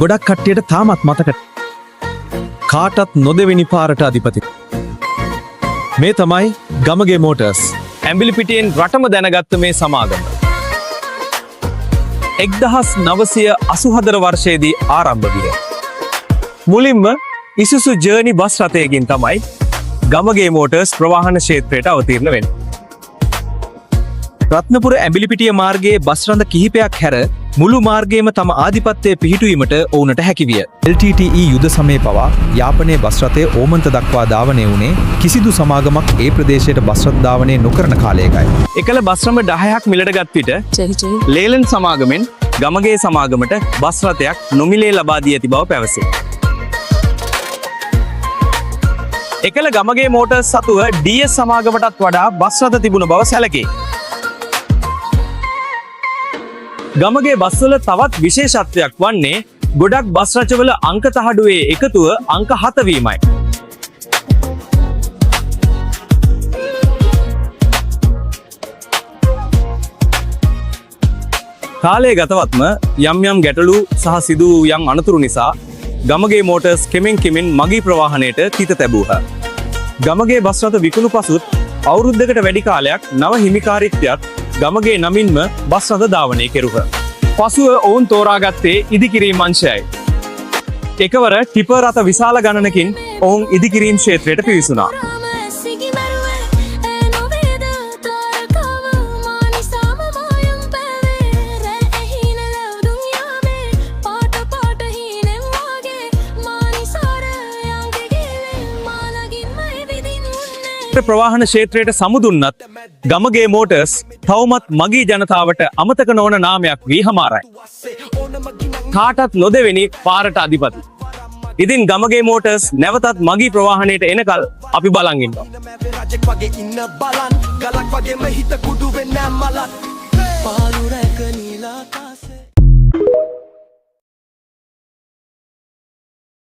ගොඩක් කට්ටියට තාමත් මතක. කාටත් නොදෙවෙනි පාරට අධිපති. මේ තමයි ගමගේ මෝටර්ස්. ඇඹිලිපිටියෙන් රටම දැනගත්ත මේ සමාගම. 1984 වර්ෂයේදී ආරම්භ විය. මුලින්ම ඉසුසු ජර්නි බස් රථයකින් තමයි ගමගේ මෝටර්ස් ප්‍රවාහන ක්ෂේත්‍රයට අවතීර්ණ වෙන්නේ. රත්නපුර ඇඹිලිපිටිය මාර්ගයේ බස් රථ කිහිපයක් හැර මුළු මාර්ගයේම තම ආධිපත්‍යය පිහිටුවීමට ඔවුනට හැකි විය. LTTE යුද සමයේ පවා යාපනයේ බස් රථය ඕමන්ත දක්වා ධාවනය වුණේ කිසිදු සමාගමක් ඒ ප්‍රදේශයට බස් රථ ධාවනය නොකරන කාලයකයි. එකල බස් රථ 10ක් මිලට ගත් විට චහි චහි. ලේලන් සමාගමෙන් ගමගේ සමාගමට බස් රථයක් නොමිලේ ලබා දී ඇති බව පැවසේ. එකල ගමගේ මෝටර්ස් සතුව DS සමාගමටත් වඩා බස් රථ තිබුණ බව සැලකේ. ගමගේ බස්වල තවත් විශේෂත්වයක් වන්නේ ගොඩක් බස් රථවල අංක තහඩුවේ එකතුව අංක 7 වීමයි. කාලය ගතවත්ම යම් යම් ගැටලු සහ සිදු වූ යම් අනතුරු නිසා ගමගේ මෝටර්ස් කෙමෙන් කෙමෙන් මගී ප්‍රවාහනයට තිත තැබූහ. ගමගේ බස් රථ විකුණු පසුත් අවුරුද්දකට වැඩි කාලයක් නව හිමිකාරීත්වයත් ගමගේ නමින්ම බස් රථ ධාවනය කෙරුහ. පසුව ඔවුන් තෝරාගත්තේ ඉදිකිරීම් අංශයයි. එකවර ටිපර් රථ විශාල ගණනකින් ඔවුන් ඉදිකිරීම් ක්ෂේත්‍රයට පිවිසුණා. රාම සිගි මැරුවේ ඈ නොවේද තාරකාව මා නිසාම මායම් පැවේ රෑ ඇහින ලව් දුනියාවේ පාට පාට හීනෙන් වාගේ මා නිසාර යංගේ ගිලේ මා ළඟින්ම ඇවිදින් උන්නේ. ප්‍රවාහන ක්ෂේත්‍රයට සමුදුන්නත් ගමගේ මෝටර්ස් තවමත් මගී ජනතාවට අමතක නොවන නාමයක් වී හමාරයි. කාටත් නොදෙවෙනි පාරට අධිපති. ඉතින් ගමගේ මෝටර්ස් නැවතත් මගී ප්‍රවාහනයට එනකල් අපි බලන් ඉන්නවා. රජෙක් වගේ ඉන්න බලන්, ගලක් වගේම හිත කුඩු වෙන්නේ මලත්. පාලු රෑ.